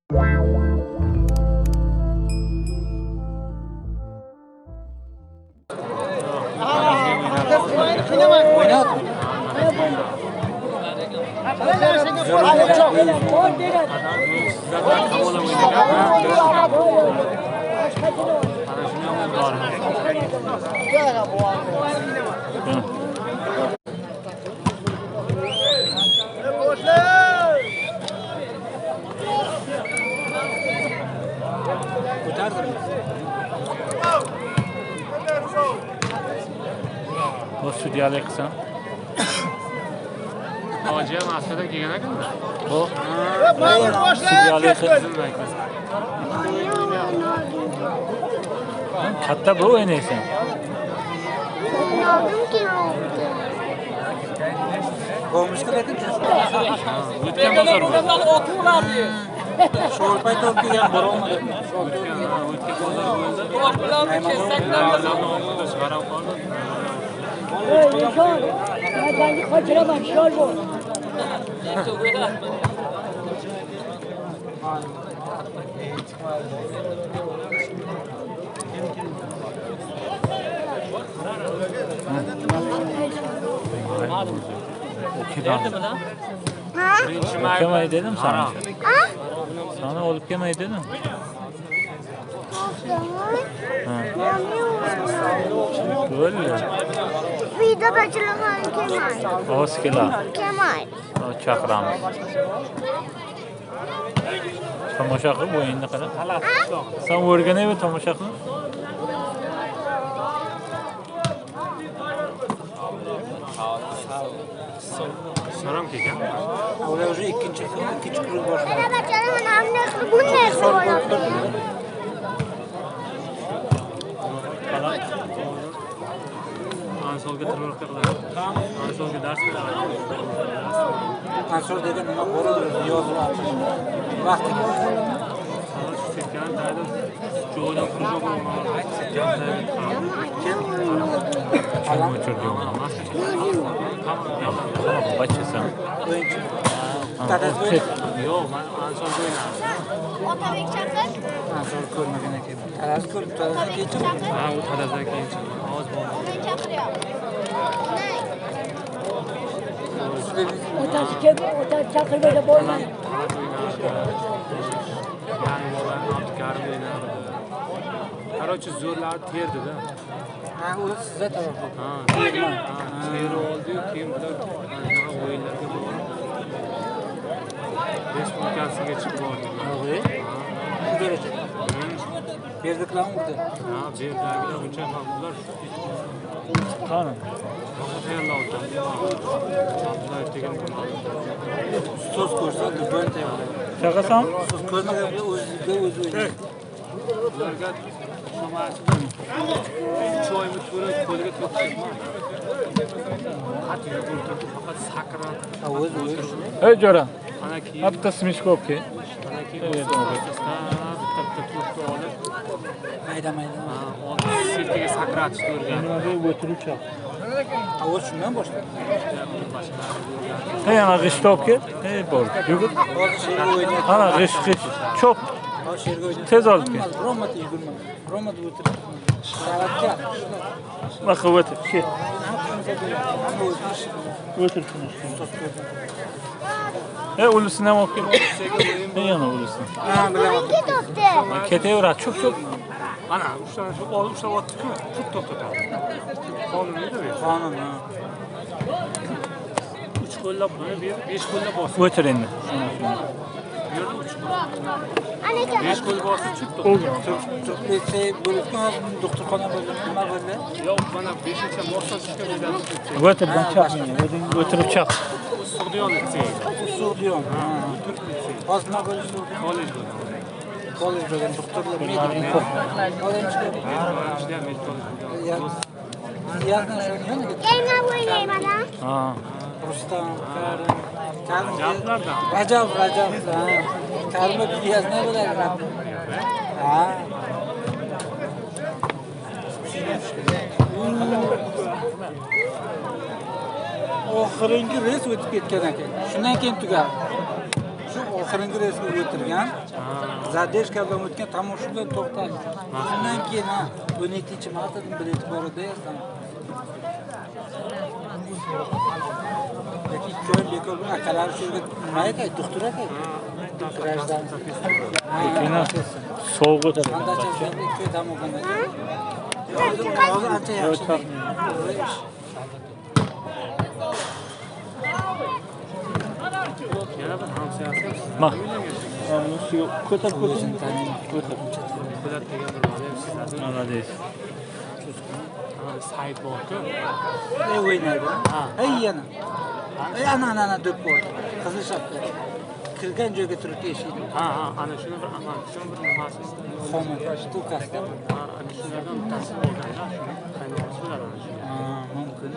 Bu sudyalik qilsam. Hoji ham aslida kelgan ekan-da. Bu sudyalik katta bu o'ynaysan. O'tgan bozor bu. Sho'rpay to'p kelgan borolmadi. O'tgan bozor bo'ldi. Chiqarib qoldi. Olib kelmay dedim sana. Sana olib kelmay dedim. Bo'ldi. Uyda bachalar kelmaydi. Oz keladi. Kelmaydi. Chaqiramiz. Tomosha qilib o'yinni qara. Sen o'rganaymi tomosha qilib? Saram kelgan. Ular уже ikkinchi kun boshlandi. Bachalar mana bunday qilib bunday qilib oladi. Ansolga trenirovka qiladi. Ansolga dars beradi. Ansol degan nima bor edi, yozib oldi. Vaqti keldi. Setkani tayda joydan кружок oladi. Kim? Bachasan. O'yinchi. Dadasi yo'q, men Ansolga o'ynardim. Otabek chaqir. Ansol ko'rmagan ekan. Dadasi ko'rib, dadasi keyin chiqdi. Ha, u dadasidan keyin chiqdi. Ovoz bor. Chaqiryapti. Otasi keldi, otasi chaqirmasa bo'lmaydi. Yangi bola Abdukarim o'ynardi. Короче, zo'rlar terdi-da. Ha, u sizda taraf. Ha, teri oldi-yu, keyin bular shunaqa o'yinlarga borib respublikasiga chiqib bordi. Yo'q, shu darajada. Berdiklarni urdi. Ha, berdagilar uncha ham ular Qani? Tayyorlovdi. Abdullayev degan Ustoz ko'rsa, lubon tayyorlaydi. Chaqasam? Ustoz ko'rmagan o'ziga o'zi o'ynaydi. Ularga uch oymi to'ra qo'lga to'p qattiq yugurtirdi, faqat sakrab. O'zi o'zi. Ey jo'ra. Ana keyin Bitta smishka olib kel. Ana keyin bitta bitta to'pni olib mayda mayda. Olib setkaga sakratishni o'rgandi. Nimaga o'tirib chaq. O'zi shundan boshladi. Hey, ana g'isht olib kel. Hey, bor. Yugur. Ana g'isht, g'isht. Cho'p. Tez olib kel. Biron marta yugurmadi. Biron marta o'tirib. Salatga. Baqa o'tir. Kel. O'tir shuni. Hey, ulusini ham olib kel. Hey, ana ulusini. Ha, bilaman. Ketdi. Ketaveradi, cho'p cho'p. Mana ushlanib olib ushlayapti-ku, tut to'xtatadi. Qonuniydi bu. Qonun, ha. 3 qo'llab, mana bu yerda 5 qo'llab bosdi. O'tir endi. Bu yerda 3 qo'l. Ana ekan. 5 qo'l bosdi, chut to'xtatadi. Turib litsey bo'libdi, hozir doktorxona bo'ldi, nima bo'ldi? Yo'q, mana 5-chi mosdan tushgan joydan. O'tir, chaq. O'zing o'tirib chaq. Sug'diyon litseyi. Sug'diyon. Ha. Hozir nima bo'ldi Sug'diyon? Kollej bo'ldi. Kollej bo'lgan doktorlar, medik. Kelma o'ynayman ha. Ha. Rustam, Karim, Karim, Rajablardan. Rajab, Rajab. Ha. Karimni nima bo'ladi? Ha. Oxirgi reys o'tib ketgan ekan. Shundan keyin tugadi. Shu Oxirgi reysga o'tirgan. Задержка bilan o'tgan, tamom shu bilan to'xtadi. Shundan keyin ha 17-martadan bilet bor edi yazdan. Yoki 2 oy bekor akalari shu yerga nima aytadi, doktor aka. Grajdan. Sovuq o'tar ekan. Hozir ancha yaxshi. Yana bir hamsoyasi ham Ma. Mana shu ko'tar ko'tar. Ko'tar. Po'lat degan bir bola ham sizlardan. Молодец. Sayt bor-ku. Ey o'ynaydi. Ey yana. Ey ana ana ana deb qo'ydi. Qizil shapka. Kirgan joyga turib eshikni. Ha, ha, ana shuni bir amakisi, bir nimasi. Xomad, shtukasida. Ha, ana shulardan bittasi bo'lganda, shuni qaynonasi bo'ladi ana shu. Ha, mumkin.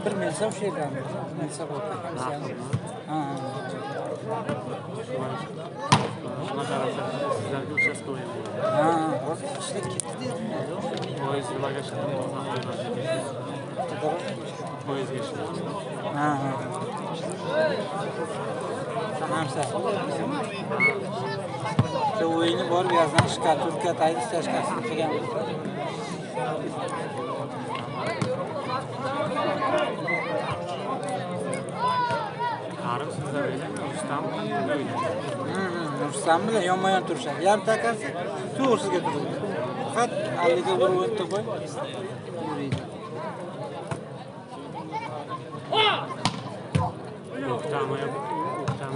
Bir milsa o'sha yerdan. Milsa bo'ldi. Ha. Sizlarga uchastkovoy bo'ladi. Ha, hozir ishlar ketdi dedim. Poyezd nimaga ishladi? Poyezdga ishladi. Ha, ha. Hamsasi. Shu o'yini borib yazdan shkatulka tayyor stashkasini qilgan. Karim sizlar bilan Rustam qayerda o'ynaydi? Rustam bilan yonma-yon turishadi. Yarim takasi to'g'risiga turadi. Faqat aldiga bir o'nta qo'y yuriydi. O'ktami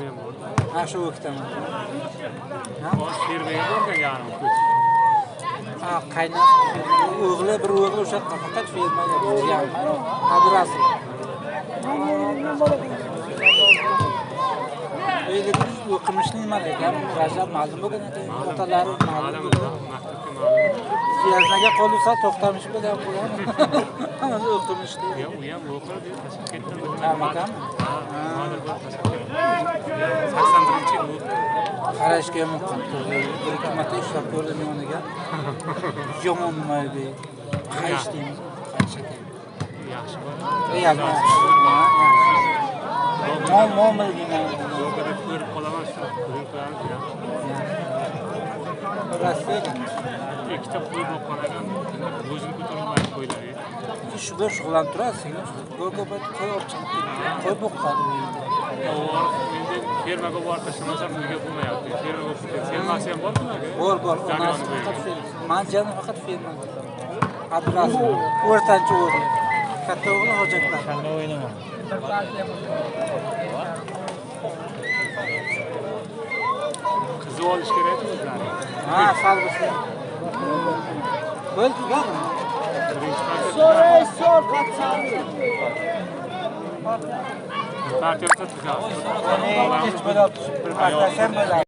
ham bor. Ha, shu o'ktami. Ha, fermaga borgan yarim ko'ch. Ha, qaynab o'g'li bir o'g'li o'sha faqat fermaga jiyan. Abdurasul. O'qimishli nima ekan? Rajab ma'lum bo'lgan ekan, otalari ma'lum bo'lgan. Maktabga ma'lum. Yaznaga qolsa to'xtamish bo'lgan qo'ygan. Hammasi o'qimishli. Yo'q, u ham o'qidi, tashlab ketdi. Akami? Nimadir bo'lib tashlab ketdi. 81-yil o'qidi. Qarashga ham qattiq. Bir ikki marta ishlab ko'rdim yoniga. Yomon nima edi? Qayish deymiz. Qayish ekan. Yaxshi bola. Yaxshi. Muomala degan. Yo'q, deb ko'rib qolaman shu. Ko'rib qolamiz. Rossiyaga ikkita qo'y boqqan ekan, o'zini ko'tara olmaydi qo'ylari. Shu bilan shug'ullanib turadi, singlim. Ko'p qo'y olib chiqib ketdi. Qo'y boqadi u yerda. Endi fermaga borib tashlamasam uyga bo'lmayapti. Fermaga ketdi. Fermasi ham bormi ularga? Bor, bor. Onasi faqat ferma. Manjani faqat ferma. Abdurasul o'rtanchi o'g'li. Katta o'g'li Hojaklar. Qanday o'ynama? Qizi olish kerak o'zlari. Ha, sal bo'lsa. Bo'ldi, tugadi. So'ray, qatsan. Partiya tugadi. Kech bo'ladi, bir parta ham bo'ladi.